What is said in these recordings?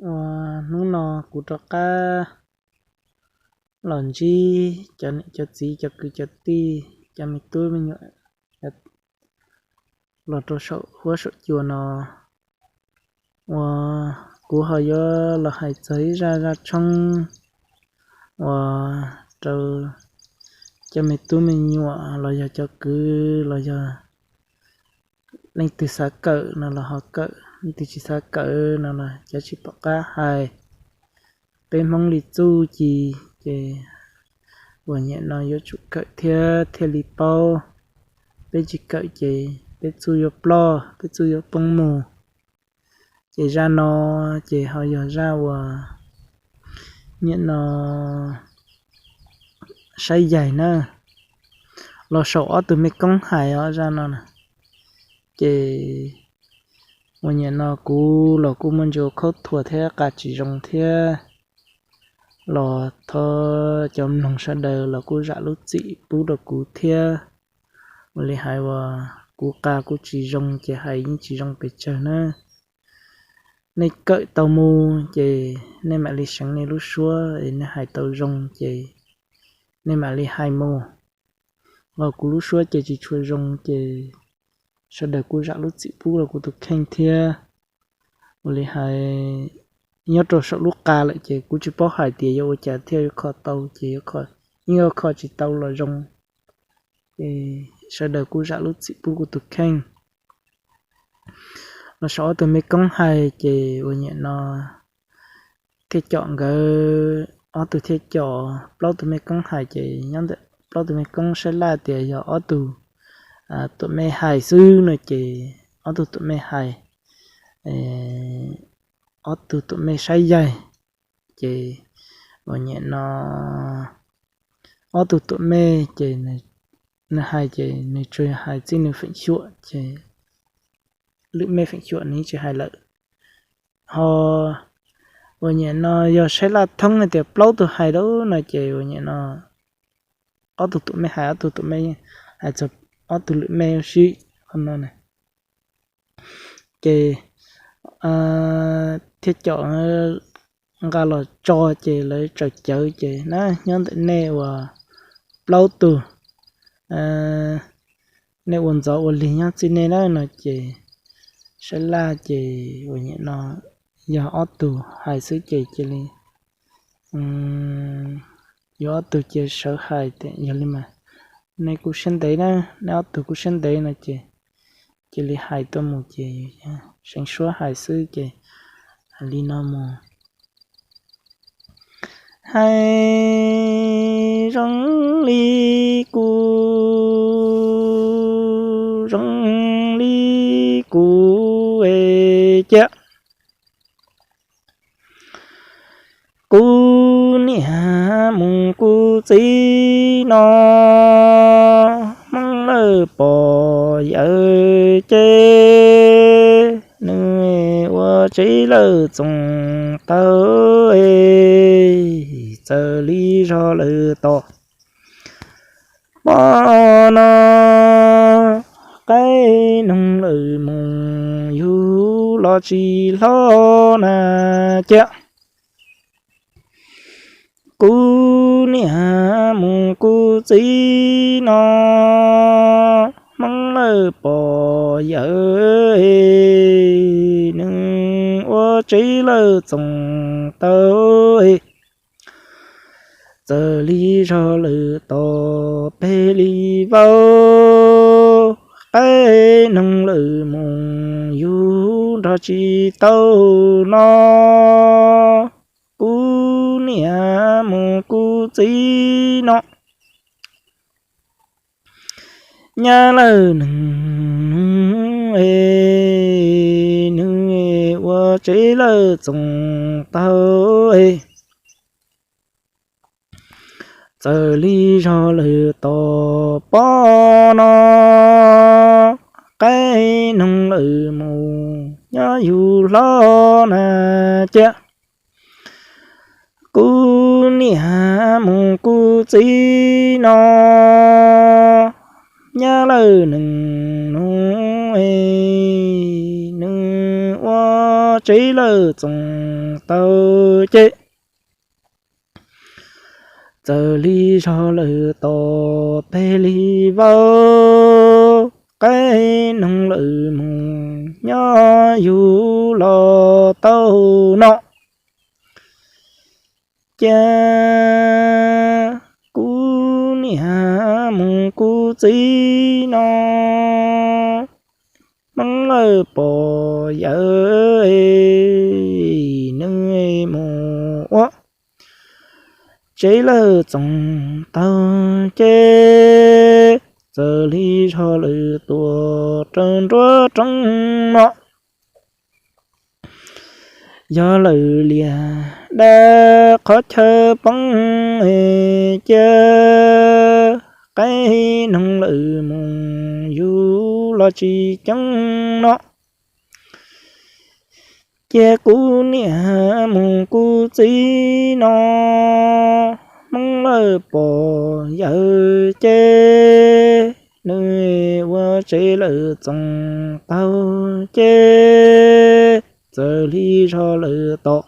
Ua, hnub no kuv rov qab los ntsib cov niam cov txiv, cov kwv cov tij, cov me tub me nyuam los rau saum huab saum cua no. Ua, kuv ho yuav los hais txog ib zaj zaj tshoob uas rau cov me tub me nyuam los yog cov kwv los yog leej twg xav kawm no los ho kawm, leej twg tsis xav kawm no los cov tsis pom qab hais. Peb Hmoob li txuj ci ces uas niam no yuav tsum kawm thiab thiaj li paub. Peb tsis kawm ces peb txuj yuav ploj, peb txuj yuav poob mus. Ces zaj no ces ho yog zaj uas niam no saib yaig na, los saum ob tug me koob hais os zaj no na. Ces uas niam no kuv los kuj muaj ntsis ua khaub thuas thiab qa tsis zoo thiab, los thov cov mloog sawv daws los kuj zam lub txim pub rau kuv thiab. Ua li hais uas kuv qa kuj tsis zoo ces hais yeej tsis zoo pes tsawg na. Nej kawm tau mus ces nej mam li seev nej lub suab, nej hais tau zoo ces nej mam li hais mus. Los kuv lub suab ces tsis tshua zoo ces sawv daws kuj zam lub txim pub rau kuv tus kheej thiab. Ua li hais nyob rau saum lub qa lawm ces kuv tsis paub hais tias yuav ua cas thiaj yuav kho tau ces yeej yuav kho tsis tau los zoo. Sawv daws kuj zam lub txim pub kuv tus kheej. Los saum ob tug me koob hais ces uas niam no thiaj com nkawd ob tug thiaj com plaub tug me koob hais ces nyob ntawm plaub tug me koob saib laj tias yog ob tug tuam me hais xwb no ces ob tug tuam me hais, ob tug tuam me saib yaig. Ces uas niam no ob tug tuam me ces nws hais ces nws tsuas hais txij nws feem xyuam ces lwm me feem xyuam nws tsis hais lawm. Ho uas niam no yog saib laj thoob hais tias plaub tug hais lawm no ces uas niam no ob tug tuam me hais, ob tug tuam me hais txog ob tug lwm me ua si. Qhov no ces thiaj com nqa los tso ces lawv tsaws cawv ces na nyob ntawm nej uas plaub tug, nej ua ntxov ua lig nyob txij nej na no ces saib laj ces uas niam no yog ob tug hais xwb ces cia li yuav ob tug cia sawv hais tias yog li mas nej kuj siab ntev na, nej ob tug kuj siab ntev no ces cia li hais tuaj mus ces seev suab hais xwb ces hais li no mus. Hais zoo li kuv, zoo li kuv es ciaj. Kuv niam mus kuv txiv no, Hmoob lawv pom yawm ces nws ua tsev lawm txoos taug, txawm li zog lawm tom pom no, qaib noog lawm mus yug los tsis hlob na ciaj. Kuv niam mus kuv txiv no, Hmoob lawv pom yawm, nws ua tsev lawm txoos taug, txawm li zog lawm tom peg li vau, qaib noog lawm mus yug nrog tsis tau no. Kuv niam mus kuv txiv no, nyab lawm neeg nus es, nws ua tsev lawm txoos taug es, txawm li zog lawm tom pom no, qaib noog lawm mus nyob yug hlob na ciaj. Kuv niam mus kuv txiv no, nyab lawm neeg nus es, nws ua tsev lawm txoos taug ces txawm li zog lawm tom teg li vau, qaib noog lawm mus nyob yug los tau no. Cia kuv niam mus kuv txiv no, Hmoob lawm pom yawm nws mus ua tsev lawm txoos taug ces txawm li zog lawm tuaj rau nruab roob no. Yog lawm lias dab qhov chaw poob, cia qaib noog lawm mus yug los tsis coob no. Cia kuv niam mus kuv txiv no, Hmoob lawm pom yawm ces nws ua tsev lawm txoos taug ces txawm li zog lawm tom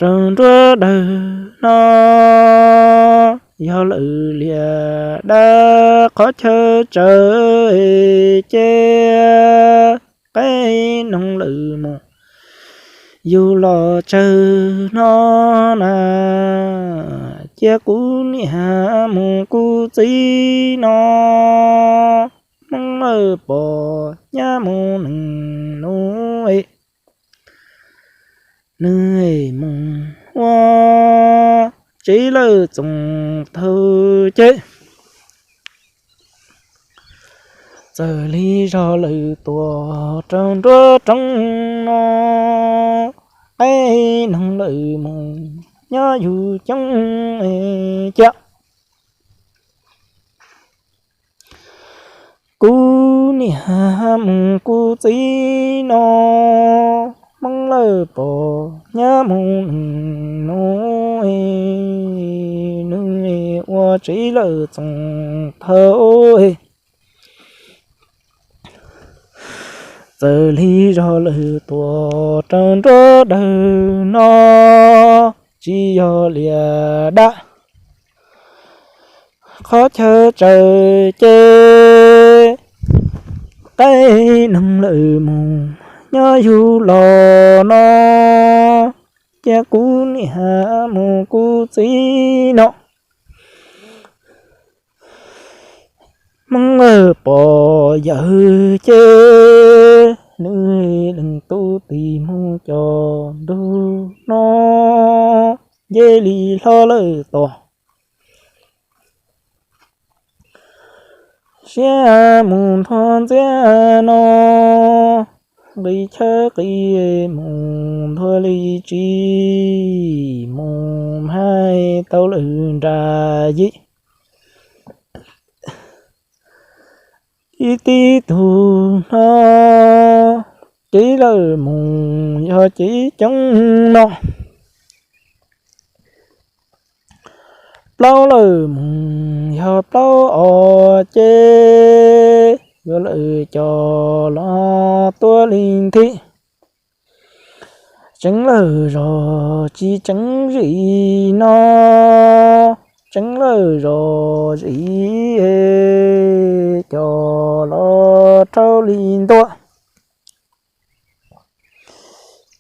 rau nruab dawg no. Yog lawm lias dab qhov chaw tsawv ces qaib noog lawm mus yug los tsawg no na. Cia kuv niam mus kuv txiv no, Hmoob lawm pom nyab mus nees nus, nws mus ua tsev lawm txoos taug ces txawm li zog lawm tuaj rau nruab roob no. Qaib noog lawm mus nyob yug coob cia kuv niam mus kuv txiv no, Hmoob lawm pom nyab mus nees nus, nws ua tsev lawm txoos taug txawm li zog lawm tuaj rau nruab dawg no. Tsis yog lias dab qhov chaw tsawv ces qaib noog lawm mus nyob yug los no. Cia kuv niam mus kuv txiv no, Hmoob lawm pom yawm ces nws lees tub tis mus cov ntug no, nce li hlob lawm tom siab mus nthua ntxiab no, nqis chaw qis mus nthua li tsis mus hais tau lawm nra yim. Ib tib tug no cev lawm mus yog cev coob no, plaub lawm mus yog plaub os ces yuav lawm cov los tuaj li nthi. Tseev lawm zos tsis tseev zis no, tseev lawm zos zis cov los rau li ntua.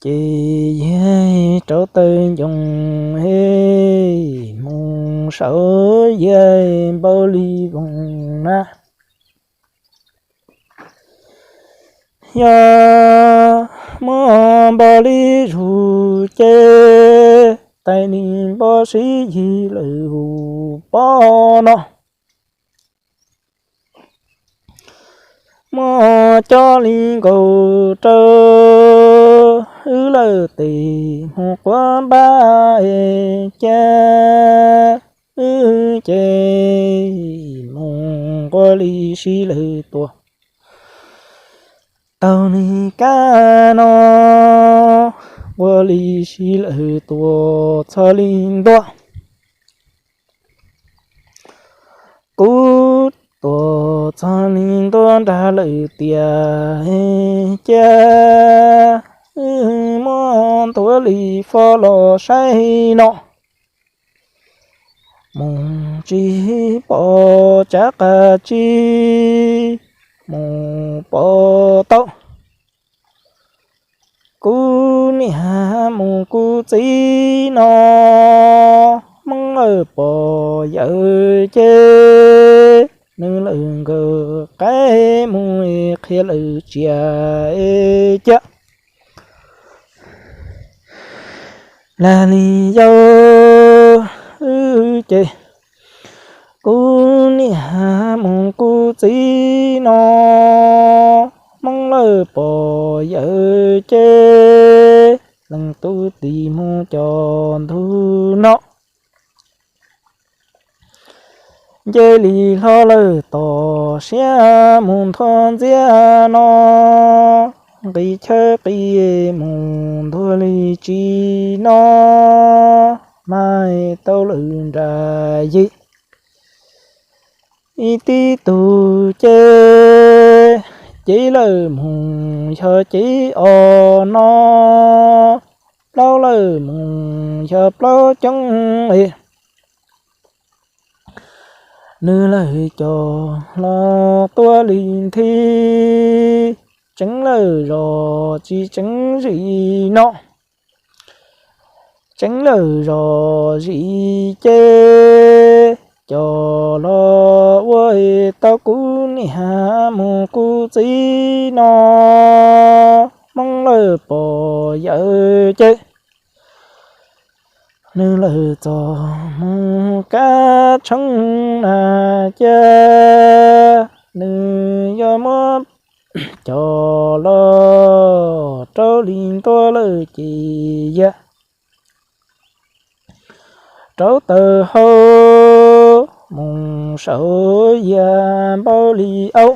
Ces yog rauv taws ncoo mus saum yog npau li voos na. Yog muaj npau li zus ces tais li npau sib yig lawm hu pob no. Muaj cov li nkaus rau wb lawm tes mus quav npab es cas wb ces mus nqua li si lawm tuaj taug li kab no, nqua li si lawm tuaj txog li ntua. Kuv tuaj txog li ntua nrag lawm tiag, cia muab Nthuav Lis Fo los saib no. Mus tsis pom tsav qas tsis mus pom tau, kuv niam mus kuv txiv no, Hmoob lawm pom yawm ces nws lawm nkawd qaib mus qhia lawm tsiaj cia. Lag li yau ces kuv niam mus kuv txiv no, Hmoob lawm pom yawm ces leej tub tis mus cov ntug no. Nce li hlo lawm tom siab mus nthua ntxiab no, nqis chaw qis mus ntuag li tsis no, mas tau lawm nram yim. Ib tib tug ces cev lawm mus yog cev os no, plaub lawm mus yog plaub coob es. Nws lawm cov hlo tuaj li nthi, tseeb lawm zos tsis tseeb zim no. Tseeb lawm zos zim ces cov los ua tau kuv niam mus kuv txiv no, Hmoob lawm pom yawm ces nws lawm txog mus kab tshoob na cia, nws yuav muab cov los rau li ntua lawm ces yag rau taws hau mus saum yag npau li aub.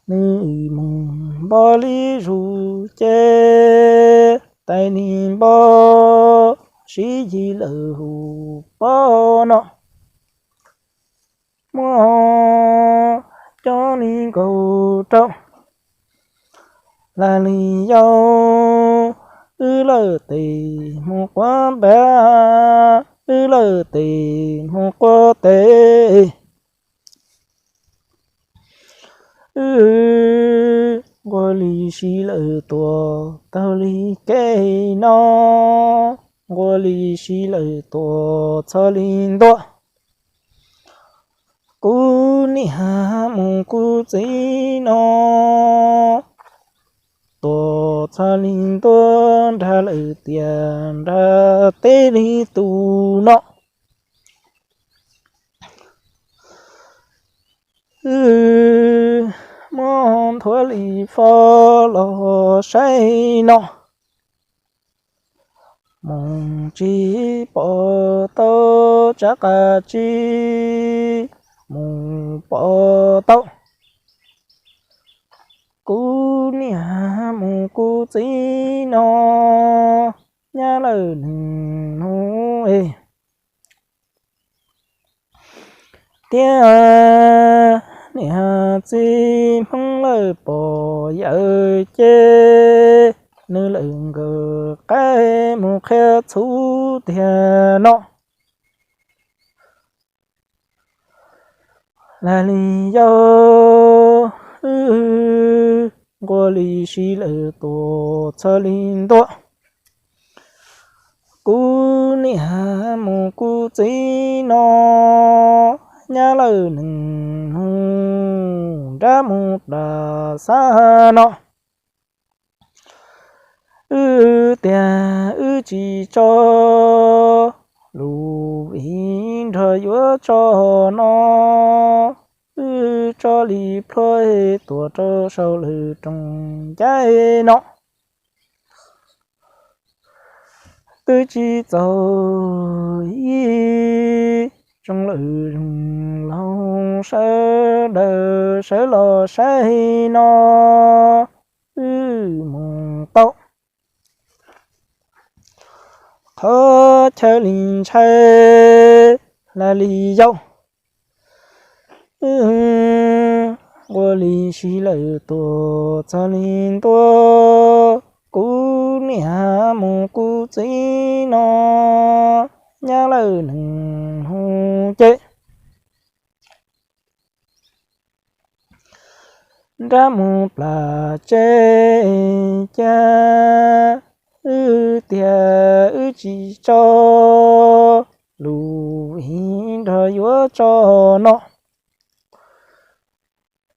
Nws mus npau li zus ces tais nis npau sib yig lawm hauv pob no. Muab cov li nkaus rau lag li yau, wb lawm tes mus quav npab, wb lawm tes mus quav tes. Wb nquag li si lawm tuaj taug li kev no, nquag li si lawm tuaj txog li ntua. Kuv niam mus kuv txiv no, tuaj txog li ntua nrag lawm tias nrag teb li tus no. Wb muab Nthuav Lis Fo los saib no, mus tsis pom tau tsav qas tsis mus pom tau. Kuv niam mus kuv txiv no, nyab lawm nws hnub es. Thiab niam txiv Hmoob lawm pom yawm ces nws lawm nkawd qaib mus qhia txhuv tiag no. Lag li yau, wb nquag li si lawm tuaj txog li ntua. Kuv niam mus kuv txiv no, nyab lawm nws hnub nrab mus plas xab no. Wb tias wb tsis tso lus vim nrog yuav tso no, wb tso li plhuav tuaj rau saum lawm rooj ncaib no. Twb tsis txaus ib tsoom lawm zoo laug sawv daws sawv los saib no, wb mus tau qhov chaw li ntshai lag li yau. Wb nqua li si lawm tuaj txog li ntua, kuv niam mus kuv txiv no, nyab lawm neeg hu ces nrab mus plam tseb cas, wb tias wb tsis tso lus ib nrog yuav tso no.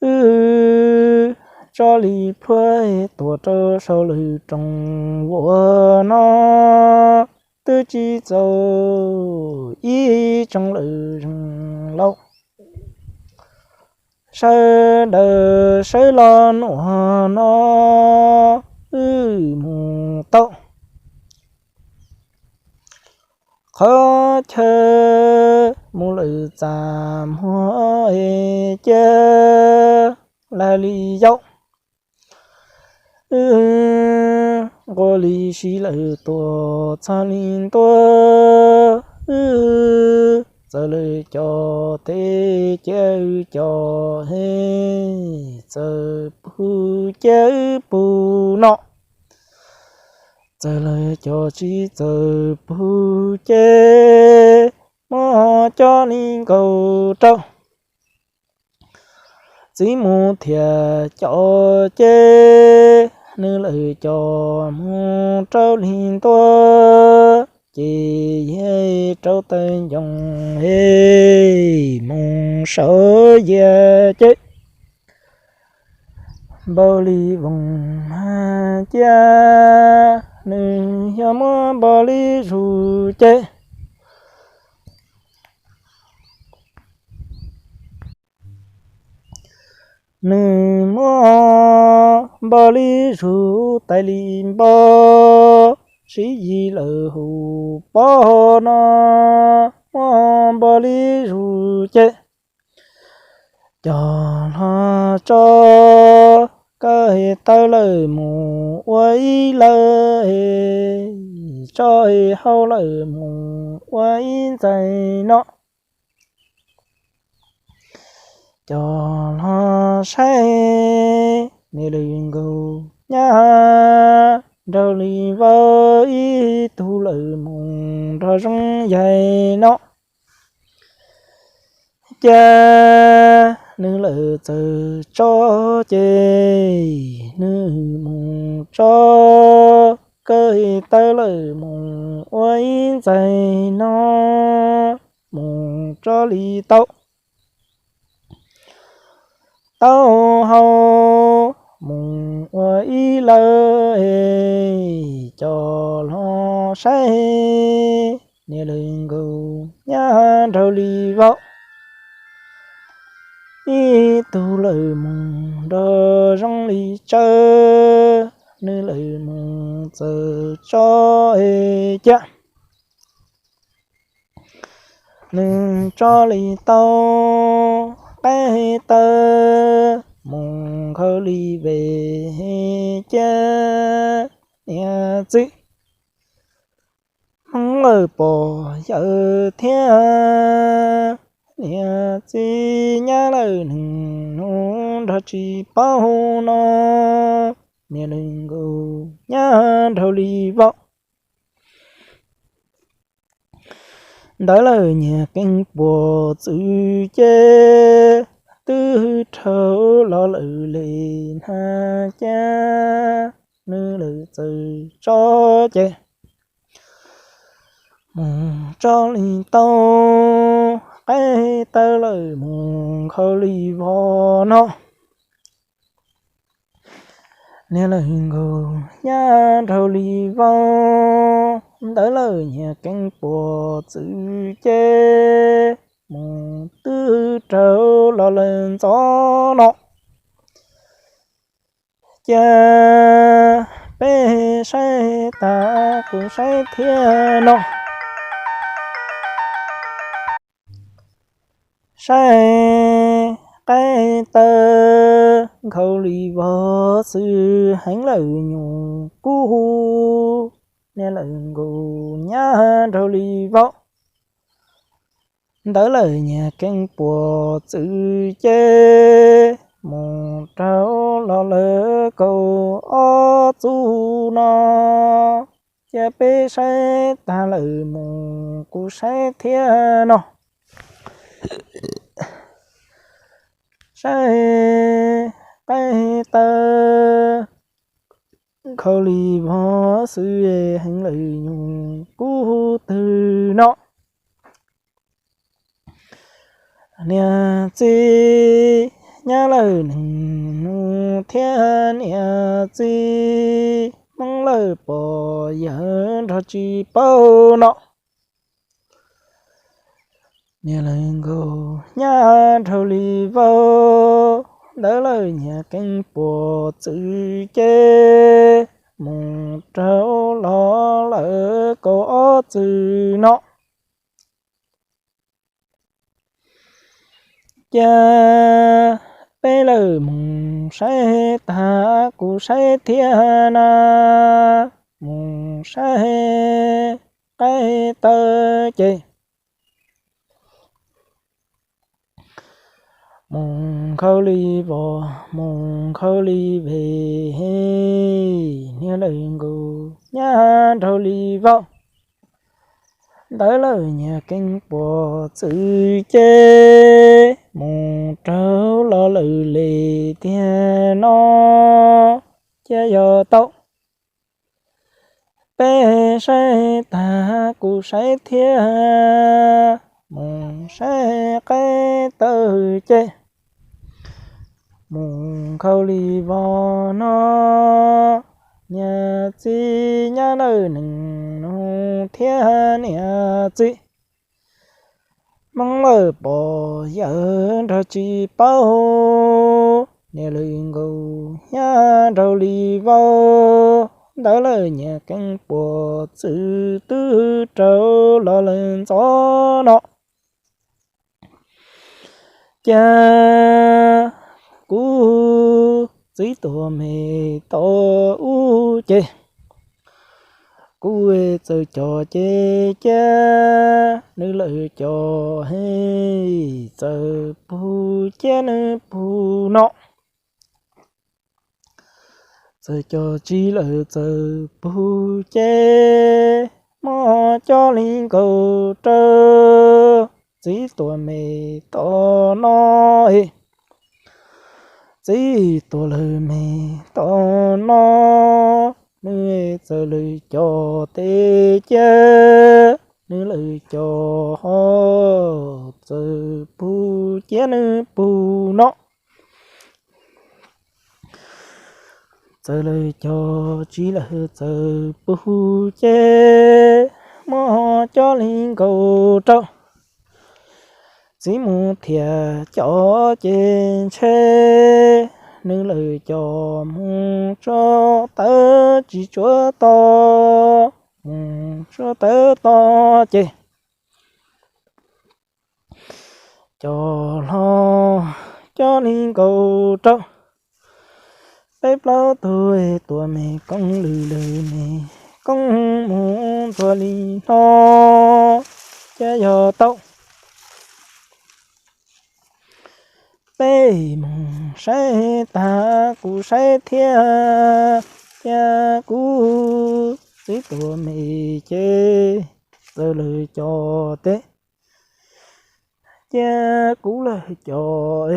Wb tso li plhuav tuaj rau saum lwm rooj vuas no, twb tsis txaus ib tsoom lawm zoo laus, sawv daws sawv los nuam no, wb mus tau qhov chaw mus lawm txaj muag es cia lag li yaum. Wb nqua li si lawm tuaj txog li ntua, wb txawm lawv cov tes cia wb cov, txawm pug cia wb pug no, txawm lawv cov tsis txawm pug ces muab coj li nkaus rau txiv mus thiab cov ces nws lawv cov mus rau li ntua, ces yog rau taw ncoo es mus saum yias ces npaum li voos hais cia, nws yog muab npaum li zus ces nws muab npaum li zus tais li npau, sib yig lawm hu pog no, muab npaum li zus ces cov hlob tso, kawg taw lawm mus ua ib lawm, tso hau lawm mus ua ib ntxees no. Cov hlob saib niam lwm nkaus nyab nraug li vauv ib tug lawm mus nrog zoo yaig no. Cas nws lawm txawm tso ces nws mus tso, kawg taw lawm mus ua ib ntxees no, mus tso li tau tau hau mus ua ib lawm, cov hlob saib niam lwm nkaus nyab nraug li vauv ib tug lawm mus nrog zoo li tsawv, nws lawm mus txawm tso es cas nws tso li tau qab taw mus nkhaus li ve, cas niam txiv Hmoob lawm pog yawm thiab niam txiv nyab lawm neeg hnub nrog tsis paub no, niam lwm nkaus nyab nraug li vauv ntawd lawm nyias keeb puas txwv ces twb rhawv los lawm li hnab cas nws lawm txawm tso ces mus tso li tau qab taw lawm mus nkhaus li vov no. Niam lwm nkaus nyab nraug li vauv ntawd lawm nyias keeb puas txwv ces mus twb rhawv los lawm ntxov no. Cas peb saib tas kuv saib thiab no, saib qab taw nkhaus li vov xwb heev lawm nyuam kub, niam lwm nkaus nyab nraug li vauv ntawd lawm nyias keeb puas txwv ces mus raug los lawm kaum ob txub no. Cia peb saib tag lawm mus kuv saib thiab no. Saib qaib taw nkhaus li vog xwb heev lawm nyuj kub twg no. Niam txiv nyab lawm neeg nus thiab niam txiv Hmoob lawm pom yawg nrog tsis paub no. Niam lawv nkaus nyab nraug li vauv ntawd lawm nyias keeb puas txwv ces mus raug los lawm kaum ob txwv no. Cia peb lawm mus saib tag kuv saib thiab na, mus saib qaib taw ces mus nkhaus li vog mus nkhaus li veg, niam lawv nkaus nyab nraug li vauv ntawd lawm nyias keeb puas txwv ces mus raug los lawm li tiag no. Cia yog tau peb saib tag kuv saib thiab, mus saib qaib taw ces mus nkhaus li vog no. Niam txiv nyab lawm neeg nus thiab niam txiv Hmoob lawm pom yawg nrog tsis paub, niam lawv nkaus nyab nraug li vauv ntawd lawm nyias keeb puas txwv twb raug los lawm ntxov no. Cas kuv txiv tuag me tom ub ces kuv txawm cog ces cia nws lawm cog he, txawm pug cia nws pug no. Txawm cog tsis lawm txawm pug ces muab coj li nkaus rau txiv tuag me tom no. Txiv tuag lawm me tom no, nws txawm lawm cog tes cia nws lawm cog ho, txawm pug cia nws pug no. Txawm lawm cog tsis lawm txawm pug ces muab coj li nkaus rau txiv mus thiab cov ces ntshe nws lawm cog mus tsuab tawv tsis tsuab to, mus tsuab tawv to ces cog hlo coj li nkaus rau peb plaub tug tuag me koob lwm lwm me koob mus ntxuav li no. Cas yog tau peb mus saib tag kuv saib thiab, cas kuv txiv tuag me ces txawm lawm cog tes cia kuv lawm cog,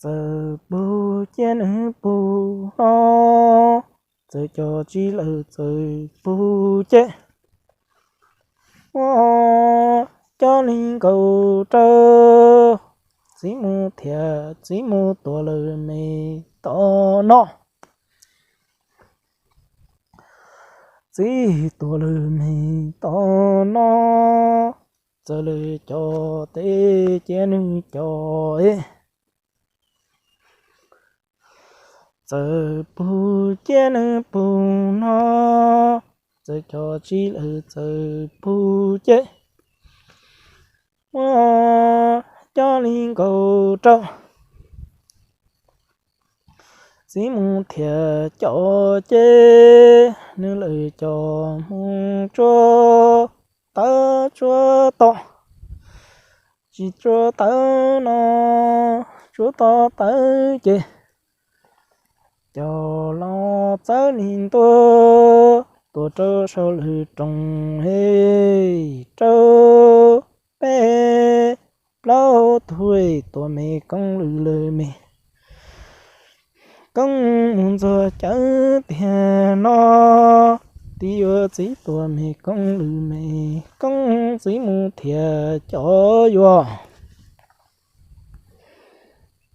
txawm pug cia nws pug no. Txawm cog tsis lawm txawm pug ces muab coj li nkaus rau txiv mus thiab txiv mus tuag lawm me tom no. Txiv tuag lawm me tom no, txawm lawm cog tes cia nws cog, txawm pug cia nws pug no. Txawm cog tsis lawm txawm pug ces muab coj li nkaus rau txiv mus thiab cog ces nws lawm cog mus tsuab tawv tsuab to. tsis tsuav tawv no, tsuav tau tawv ces coj los txawb nig ntua, tua rau saum lwm rooj, he, rau peb plaub tug, tua me koob lwm lawm me koob mus ntxuag cawv tiag no, tib yuav txiv tua me koob lwm me koob txiv mus thiab cov yuav